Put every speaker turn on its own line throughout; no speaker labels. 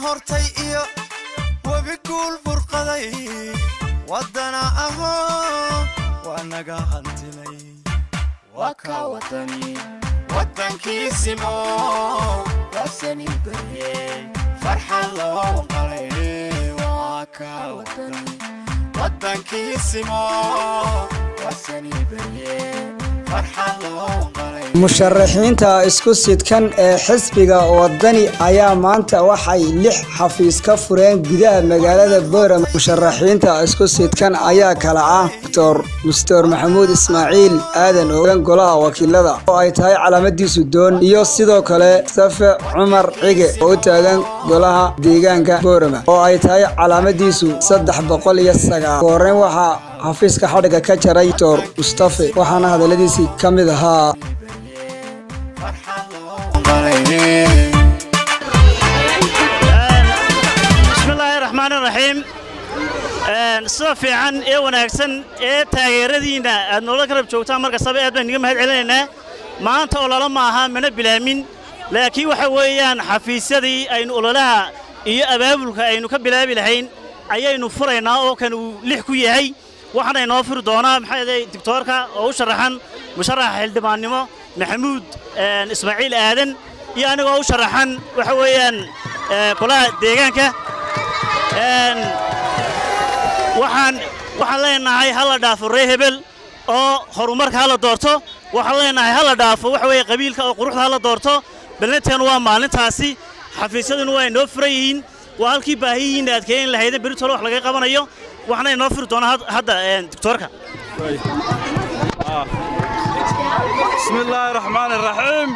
Hortay iyo webi guul burqaday waddana ahoo waa naga hantinay. Waa ka wadani waddankiisimo waasani barye farxad loo qalay. Waa ka wadani waddankiisimo waasani barye farxad loo qalay.
Musharaxiinta isku sidkan ee xisbiga Wadani ayaa maanta waxay 6 xafiis ka fureen gudaha magaalada Boorama. Musharaxiinta isku sidkan ayaa kala ah Dr. Muster Maxamuud Ismaaciil Aadan oo golaha wakiilada oo ay tahay calaamadiisu doon, iyo sidoo kale Safe Cumar Cige oo u taagan golaha deegaanka Boorama oo ay tahay calaamadiisu 309. Ugu horreyn waxaa xafiiska xadhigga ka jaray Dr. Mustafe, waxaana hadaladiisii ka mid ahaa:
Farxad loo qalay.
Bismillaahi raxmaani raxiim. Sida fiican ee wanaagsan ee taageeradiinna aad noola garab joogtaan mar kastaba aad baan idiga mahad celinaynaa. Maanta ololo ma aha, mana bilaamin, laakiin waxa weeyaan xafiisyadii aynu ololaha iyo abaabulka aynu ka bilaabi lahayn ayaynu furaynaa oo kan uu 6 ku yahay. Waxaana inoo furi doonaa maxaa doctoorka oo u sharaxan musharaxa xildhibaannimo Maxamuud Ismaaciil Aadan, iyo anigoo u sharaxan waxa weeyaan golaha deegaanka. Waxaan leenahay ha la dhaafo ree hebel oo horumarka ha la doorto. Waxaan leenahay ha la dhaafo waxa weeye qabiilka oo quruxda ha la doorto. Ballanteenu waa maalintaasi. Xafiisyaduna waa inoo furan yihiin, waa halkii baahiyihiinna aad keeni lahaydeen beritole wax laga qabanayo. Waxaana inoo furi doonaa hadda doctoorka.
بسم الله الرحمن الرحيم،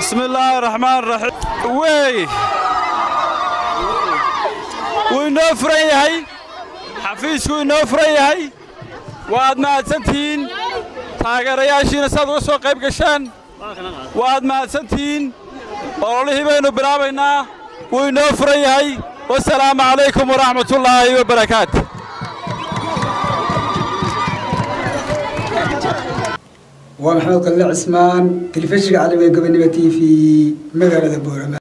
بسم الله الرحمن الرحيم. Wey wuu inoo furan yahay xafiisku, inoo furan yahay. Waad mahadsantihiin taageerayaashiina saad uga soo qayb gasheen, waad mahadsantihiin. Ololihii baynu bilaabaynaa, wuu inoo furan yahay. Wasalaamu calaykum waraxmatullaahi wabarakaatu.
Waa Maxamed Qalle Cismaan, telefishinka caalamiga Gobonimo TV, magaalada Boorama.